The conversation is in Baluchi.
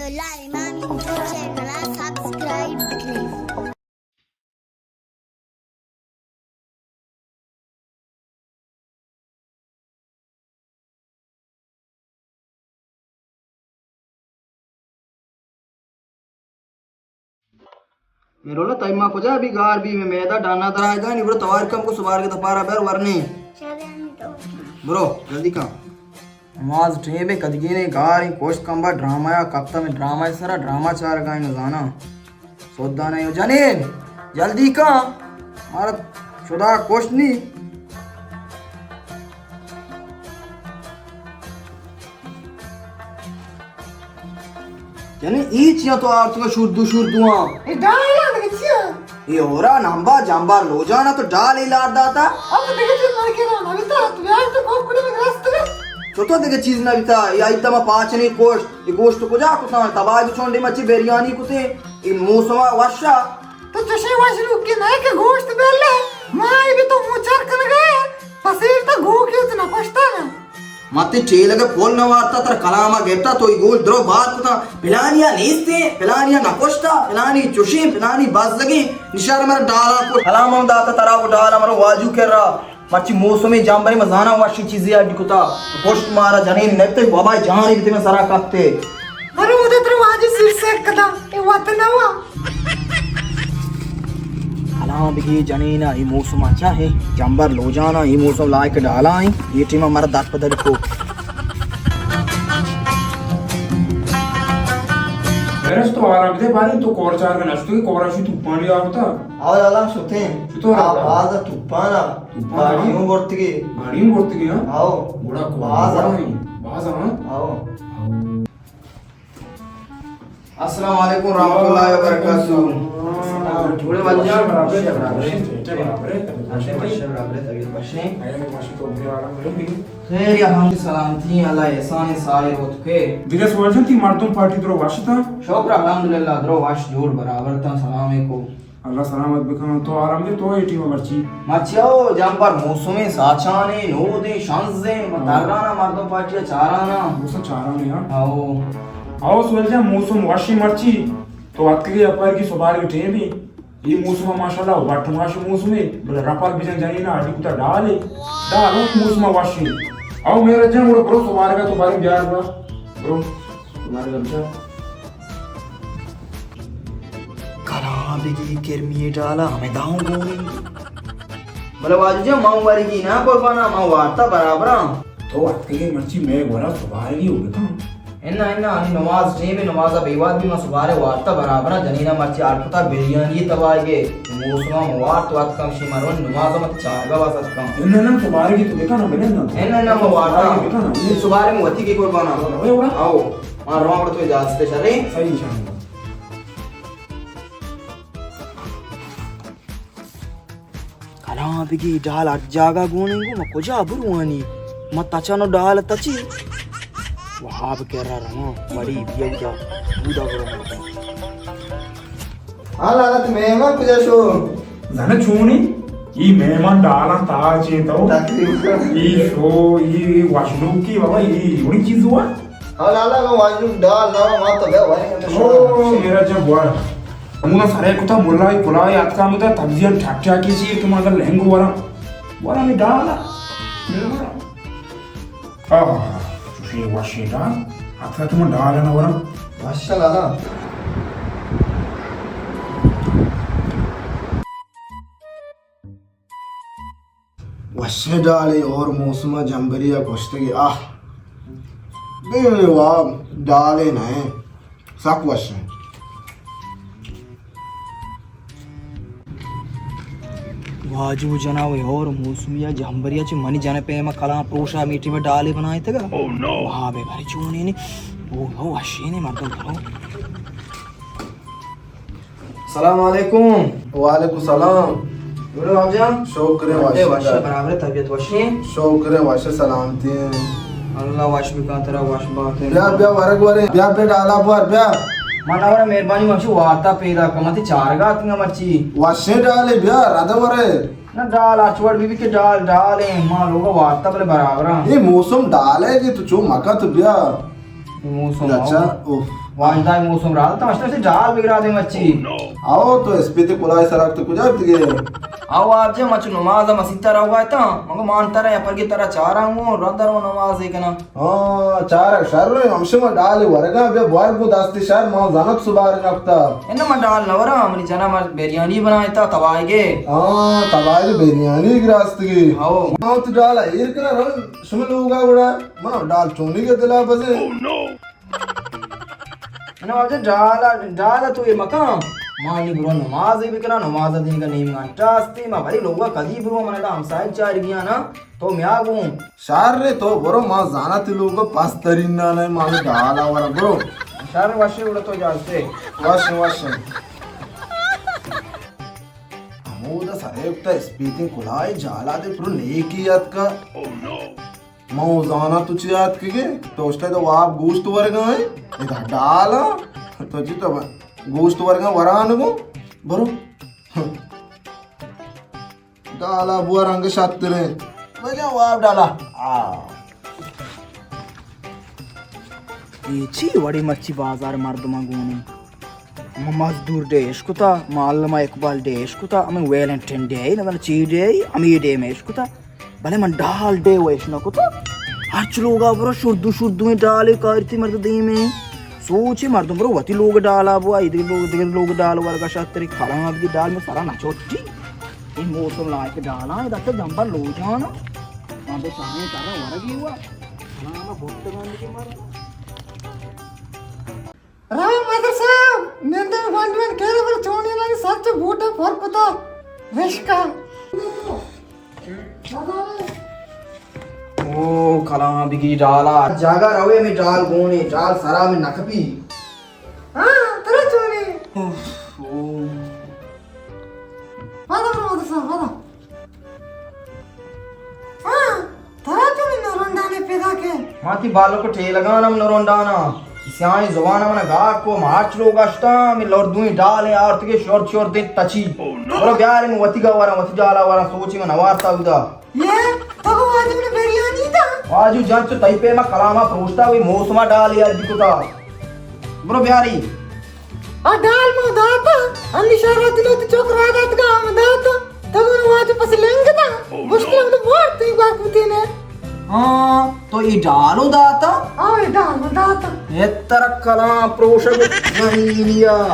اللہ امام یوٹیوب چینل ءَ سبسکرائب بکنیں۔ میرولا، تئی ماں کجا بی؟ گار بی، میں میدا ڈانا درائے گا، نی برو توار کم کو سبارگ دپارا بر ورنے۔ برو، جلدی کن۔ نماز ٹیم ہے، کدگینے گار ہیں، کوشت کمبا ڈرامہ یا کپتا میں ڈرامہ سرا ڈرامہ چار گائیں نزانا۔ سودا نہیں ہو جنین، جلدی کن، مارا شدا کوشت نہیں۔ یعنی ای چیاں تو آرتگا شوردو شوردواں؟ اے ڈالا دگہ چیا؟ اے ہورا نمبا جمبر لوجانا تو ڈال ای لار داتا؟ اب دگہ چیز نہ کرا، نہ بیتا، تو یار تو کوک کڑی میں رست گا۔ تو تو دگہ چیز نہ بیتا، اے آئی تما پاچنی کوشت، اے گوشت کجا کتا؟ تباہ چونڈی مچی بریانی کتے، اے موسما وشا۔ تو چشیں وش لوکی نہ کہ گوشت بیلے، ما ای بھی تو موچر کنگا، پسیر تا گو کیت نہ پشتا نا۔ ما تئی ٹیلگ ءَ پول نہ وارتا، ترا کلام ءَ گپتا، تو ای گوش درو بار کتا، پلانیا نیستیں، پلانیا نہ کشتا، پلانی چشیں، پلانی بزگیں، نشار مر ڈالا کت، کلام ہم داتا ترا، وہ ڈالا مرو واجو کرا، مرچی موسمی جمبرے، مزانا وشی چیزی اڈ کتا، کشت مارا جنین نبتے، بابا جانی بتے میں سرا کپتے۔ برو ادا ترا واجی سیر سیک کتا، اے وطن ہوا۔ ہلاں بگی جنینا، اے موسم اچھا ہے، جمبر لوجانا، اے موسم لائق ڈالا ہیں، اے ٹیما مرا دات پہ دات کو۔ برس تو آرام دے بارے، تو کور چار کا نشتو، کورا شو توپانی آوتا۔ آو لالا شتیں۔ شتو آ، آرام؟ باز توپانا۔ توپانا؟ گاڑیوں برتگی۔ گاڑیوں برتگی، ہاں؟ آو۔ گوڑا کو باز باز ہیں۔ باز ہیں؟ آو۔ آو۔ السلام علیکم ورحمۃ اللہ وبرکاتہ۔ جوڑے واجہ؟ خیر یا ہم سلامتی، اللہ احسان سائر ہوت کے۔ دیگه سوال جان، تی مردم پارٹی درو واشتا؟ شکر الحمدللہ، درو واش جوڑ برابر تا، سلام علیکم۔ اللہ سلامت بکن۔ تو آرام دے، تو اے ٹیم مرچی؟ مرچی او جمبر موسمیں، ساچانیں، نودیں، شنزیں، ما ہاں۔ ترانا مردم پارٹی چارانا۔ موسم چارانے، ہاں۔ او۔ او سوال جان، موسم وشی مرچی، تو اتکگے اپار کی سبارگ ٹیم ہے۔ یہ موسم ماشاءاللہ وٹ ماش موسم ہے، بلے رپر بجن جنینا اڈی کتا ڈال ہے۔ ڈال ہو موسم وشی۔ او میرا جان، برو، برو سبارگا تو بارے بیار برا۔ برو، سبارگا بجا۔ کلاں بگی کرمی ڈالا ہمیں داؤں گونی۔ بلے واجہ جان، ما ورگی نا قربانا، ما وارتا برابراں۔ تو اتکگے مرچی مئے گورا سبارگی ہو بکن۔ انا، انا، ہمیں نماز ٹیم ہے، نماز بیواد بھی ما سبارے وارتا برابراں، جنینا مرچی آرکتا بریانی تباہی گے، موسما موار تو اتکم شی مرون نماز مت چارگا واس اتکم۔ انا، انا، سبارگی تو بکن، بلے نا۔ انا، انا، ما وارتا۔ سبارگی بکن۔ سبارے موتی کی قربانا۔ اوے، اوڑا۔ آؤ۔ ما رواں گڑا تو اجازت ہے، شریں؟ صحیح، انشاءاللہ۔ کلاں بگی ڈال ہر جاگہ گونیں گو، ما کجا بروانی؟ ما تچانو ڈال تچی۔ وہاب کرا رواں، بڑی بیا بودا، بودا برو مردم۔ حال حالت مہمان کجا شو؟ زن چونی؟ ای مہمان ڈالاں تاچے تو۔ تقریباً۔ ای شو، ای وشنوکی بابا، ای اڑی چیز ہوا؟ او لالا، من واجو ڈال نہ، ما تو بیا وای۔ او میرا جب وار۔ ہمودا سرے کتا ملائی کلائی آتکا، ہمودا تبزیان ٹھاک ٹھاکی چیر کہ ما اگر لہنگو ورا۔ ورا می ڈال۔ آہا، چوشی وشی ڈال۔ آتکا تو من ڈال نہ ورا۔ ماشاءاللہ لالا۔ وشیں ڈالے اور موسم ءَ جمبری ءَ کشتگی، آہ! بے واب ڈالے نہ ایں، سک وشیں۔ واجو جناب اور موسمی ءَ جمبری ءَ چہ منی جن پیم ءَ کلاں پروشا میٹی میں ڈالے بنائے تگا۔ Oh no! واب بھری چونی نی، او ہو وشیں مردم تو۔ سلام علیکم۔ وعلیکم سلام۔ جوڑے باب جان؟ شکر ہے، وش وش۔ برابر، طبیعت وشیں؟ شکر ہے، وش، سلامتی۔ اللہ وش بکن ترا، وش بات۔ بیا، بیا، ورگ ورے۔ بیا، بیا، ڈالا بور، بیا۔ من اور مہربانی، من چو وارتا پیدا کم، تی چارگا اتنگا مرچی۔ وشیں ڈالے، بیا، رد ورے۔ نہ، ڈال اچ وڑ بی بی کہ ڈال، ڈال ایں، ما لوگا وارتا بلے برابر ایں۔ اے موسم ڈال ہے کہ تو چو مکا تو بیا۔ موسم اچھا، آؤ۔ اوف۔ واجدہ موسم رات تا، اشتر سے ڈال بگرا دے مچی۔ آؤ تو اسپیت کلائی سرک تو کجا دیگے؟ آؤ آپ جی، مچ نماز مسیت تا رہا تا، مگو مان ترا یا پرگی ترا چارا ہوں، رد رو نماز کنا۔ ہاں، چارا شر، ہمشہ ما ڈال ورگا، بیا بوار بو دستی شر، ما زانت سبار نکتا۔ انہ ما ڈال نہ ورا، منی جنا ما بریانی بنائے تا، تباہی گے۔ ہاں، تباہی بریانی گراستگی۔ آؤ۔ ما تو ڈال ایر کنا رن، شما لوگا گڑا۔ من ڈال چونی کے دلا بزے۔ من واجہ ڈال، ڈال تو یہ مکان۔ ما نی برو نماز بکنا، نماز دین کا نیم گھنٹہ استی، ما بھائی لوگا کدی برو، من دا ہمسائے چار گیا نا، تو میا گوں۔ شر رے تو برو، ما زانت لوگا پس ترین نہ نہ، ما ڈال آورا برو۔ شر وشے اڑ تو جاستے۔ وش وش۔ ہمودا سرے اکتا اسپیتیں کلاہے جالا دے پرو نیکی اتکا۔ من زاناں تو چی آتکگے؟ تو اشتئے تو واب گوشت ورگا ایں؟ ادا ڈالا؟ تو چی تو گوشت ورگا وران گو؟ برو۔ ڈالا بوا رنگ شتریں۔ بجا واب ڈالا۔ آ۔ اے چی وڑی مرچی بازار مردماں گونی؟ مزدور ڈیش کتا، معلم اقبال ڈیش کتا، ہمیں ویلنٹین ڈے، نہ چی ڈے، ہمیں ڈے میش کتا۔ بلے من ڈال ڈے ویش نہ کتا۔ ہرچ لوگا برو شردو شردویں ڈالے کارتی مرد دیمے۔ سوچے مردم برو وتی لوگ ڈالا بوا، ادھر لوگ، ادھر لوگ ڈال ورگا شاتری کھڑا دی ڈال میں سرا نہ چھوٹی۔ اے موسم لائق ڈالا، اے دکہ جمبر لو جانا۔ ہاں بے سامنے کرا ورگی ہوا۔ ہاں میں بھٹگان دی مر۔ راہ مدر صاحب، نندے گونڈوان کیرے بل چونی لگی سچ بوٹا پر کتا رشکا۔ او کلام بگی ڈالا۔ جاگا روے میں ڈال گونی، ڈال سرا میں نکپی۔ ہاں، ترا چونی۔ اوف، او۔ پادا برو مدر صاحب، پادا۔ ہاں، ترا چونیں نرنڈانے پیدا کے؟ ما تی بالک ٹیلگان ہم نرنڈانا۔ سیاہیں زبان من گاک کو مارچ لوگ اشتا، میں لردویں ڈالیں آرتگے شور شور دیں تچی۔ برو بیارے من وتی گا ورا، وتی ڈالا ورا، سوچی من نوارتا بودا۔ یہ تو کو واجو نے بریانی دا؟ واجو جان چو تئی پیما کلاما پروشتا، وی موسما ڈال یاد کتا۔ برو بیاری۔ آ ڈال ما داتا، انی شہر دلو تی چوک را داتگا ہم داتا۔ تگو واجہ پس لنگ دا، مشکل ہم وارتی گا کتینے۔ ہاں، تو ای ڈالو داتا؟ ہاں، ای ڈالو داتا۔ یہ تر کلام پروشگ زمینیا۔